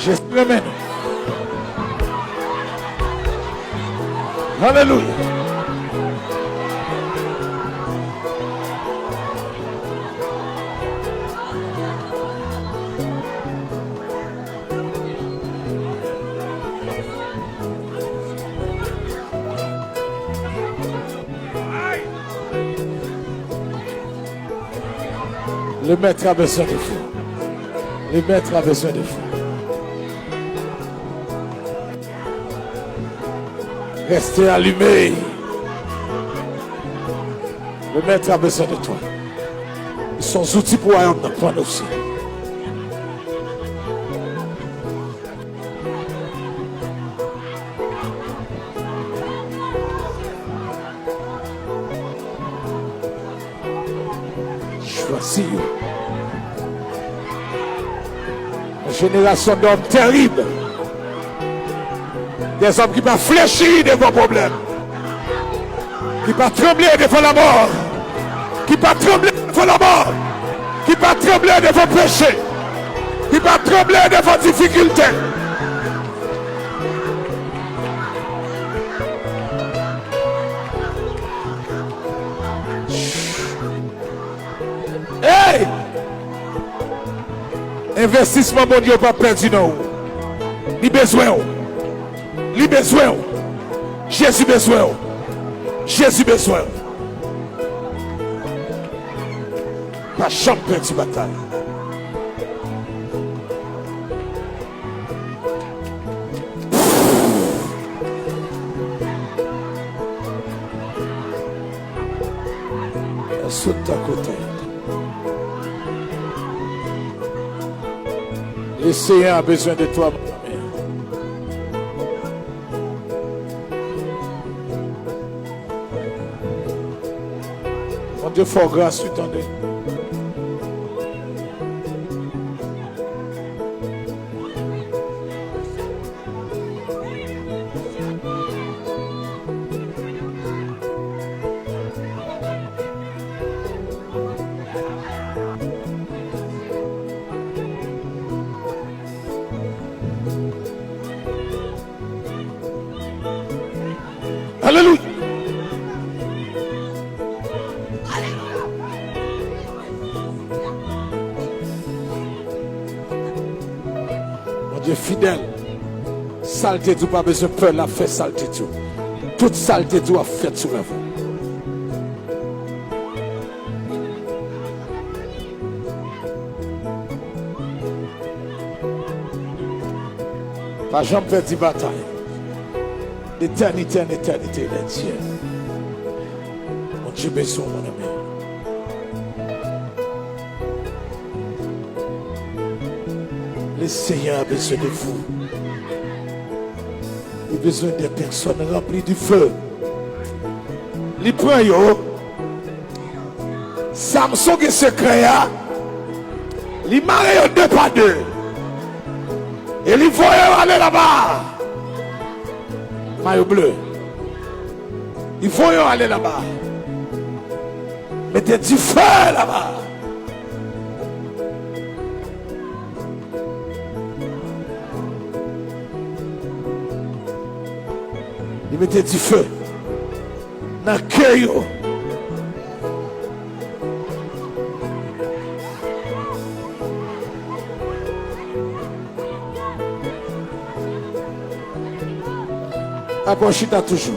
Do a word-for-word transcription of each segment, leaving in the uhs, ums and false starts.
Jezi renmen nou. Alelouya. Le maître a besoin de vous. Le maître a besoin de vous. Restez allumés. Le maître a besoin de toi. Ils sont outils pour royaume nan pran nou osi. Choisi. Une génération d'hommes terribles. Des hommes qui pa fléchi devan pwoblèm. Ki pa tranble devan lanmò. Ki pa tranble devan lanmò. Ki pa tranble devan peche. Ki pa tranble devan difikilte. Hey! Envestisman Bondye yo p ap pèdi nan ou. Li bezwen w. Li bezwen w. Jezi bezwen w. Jezi bezwen w. Pa janm pèdi batay. Sot ta kote. Le Seigneur a besoin de toi, mon ami. Bondye fè w gras, wi, tande. Alelouya. Bondye fidèl. Sa l te di w pa bezwen pè, l ap fè sa l te di w. Tout sa l te di w ap fèt sou lavi w. Pa janm pèdi batay. D'éternité en éternité, il est Dieu. Bondye bezwen w, mon ami. Le Seigneur a besoin de vous. Li bezwen de pèsòn ranpli di fe. Li pran yo. Samson gen sekrè a. Li mare yo de pa de. E li voye yo ale laba. Mayo ble. Li voye yo ale laba. Mete dife laba. Li mete dife nan ke yo. Apa w chita toujou.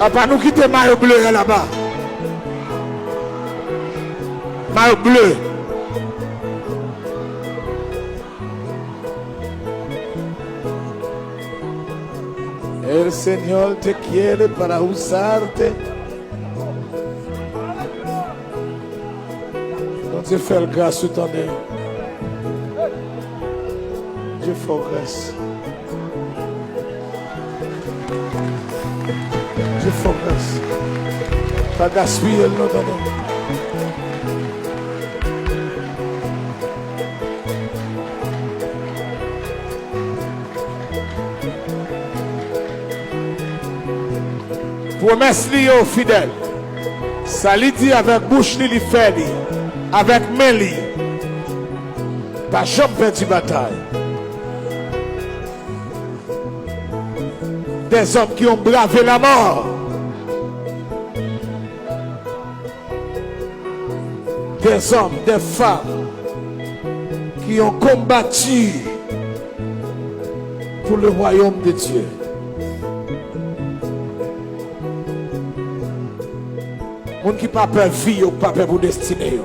Apa nou kite mayo ble a laba. Mayo ble. El Señor te quiere para usarte. Bondye fè l gras, ou tande. Bondye fè w gras. Bondye fè w gras. Pa gaspiye l non, tande. Pwomès li yo fidèl. Sa li di avèk bouch li, li fè li. Avèk men li. Pa janm pèdi batay. Des hommes qui ont bravé la mort. Des hommes, des femmes qui ont combattu pour le royaume de Dieu. Moun ki pa pè vi yo, pa pè pou destine yo.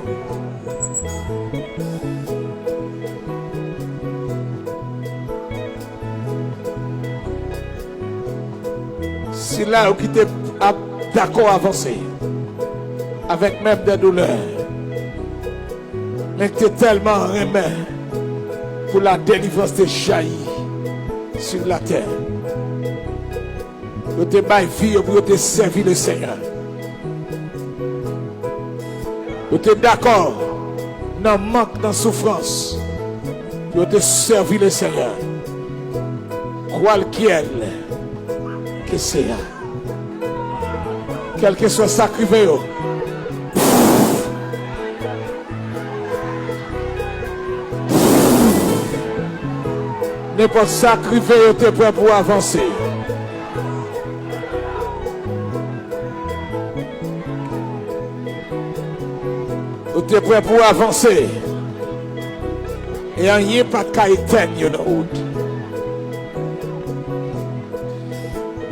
Sila yo ki te ap dakò avanse avèk menm de doulè, men ki te tèlman renmen pou la délivrance te jayi sur la terre. Yo te bay vi yo pou yo te sèvi Lesenyè. Yo te dakò nan mank, nan soufrans, pou yo te sèvi Lesenyè. Kwalkyèl ke sea. Kèlkeswa sa k rive yo. Nenpòt sa k rive yo te prè pou avanse. Yo te prè pou avanse. E anyen pa t ka etèn yo nan wout.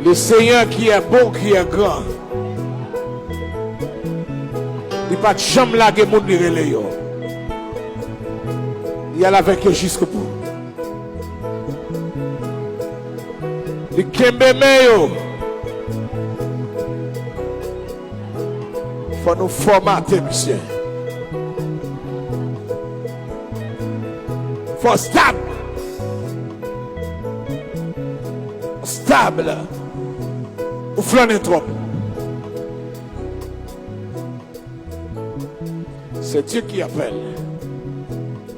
Le Seigneur qui est bon, qui est grand. Li pa t janm lage moun li rele yo. Li al avèk yo jiskobou. Li kenbe men yo. Fò nou fòmate misye. Fò stab. Stab la. Ou flannen twòp. C'est Dieu qui appelle.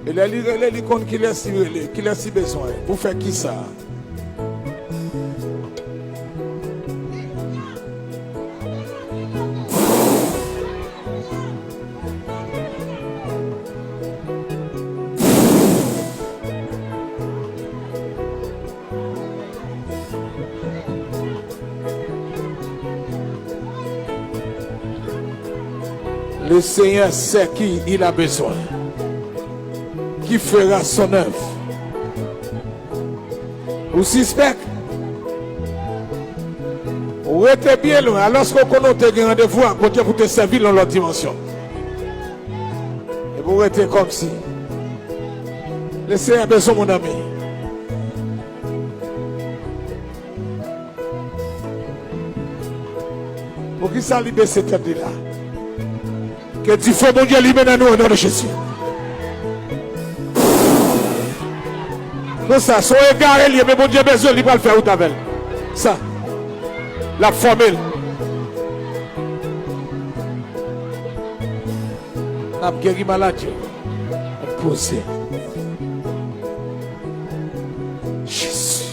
E lè li rele, li konn kilès li rele, kilès li bezwen, pou fè kisa. Le Seigneur sait qui il a besoin, qui fera son œuvre. Ou sispèk? Ou rete byen lwen, alòske ou konnen ou te gen randevou ak Bondye pou te sèvi l nan lòt dimansyon. Epi ou rete kòmsi. Le Seigneur a besoin, mon ami. Poukisa li bese tèt li la? Ke dife Bondye limen nan nou, o non de Jezi. Konsa, se yon egare li ye, men Bondye bezwen, li pral fè wout avè l. Sa, l ap fòme l. N ap geri malad yo. N ap poze. Jezi.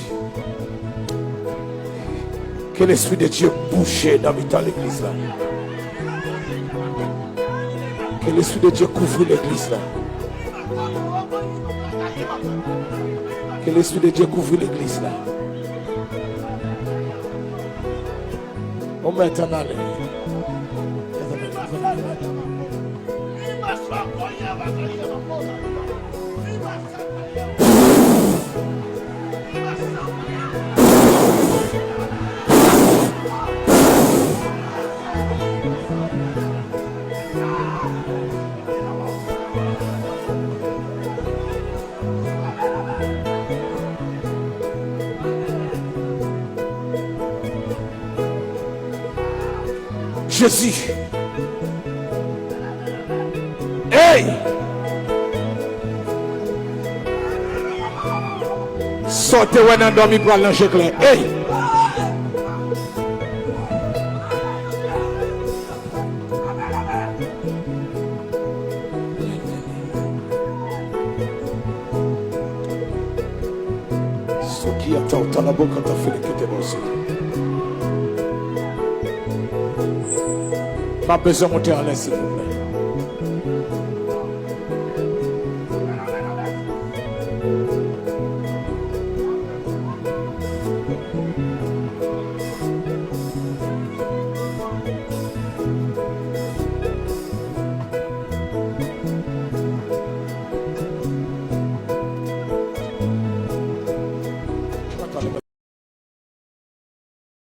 Ke Lespri de Dye bouje nan mitan legliz la. Ke Lespri de Dye kouvri legliz la. Ke Lespri de Dye kouvri legliz la. Ou mèt ann ale. Jezi. Hey! Sa w te wè nan dòmi pral nan je klè. Hey! Soki ata utalaboka tafelekete bose. M ap bezwen monte anlè, silvouplè.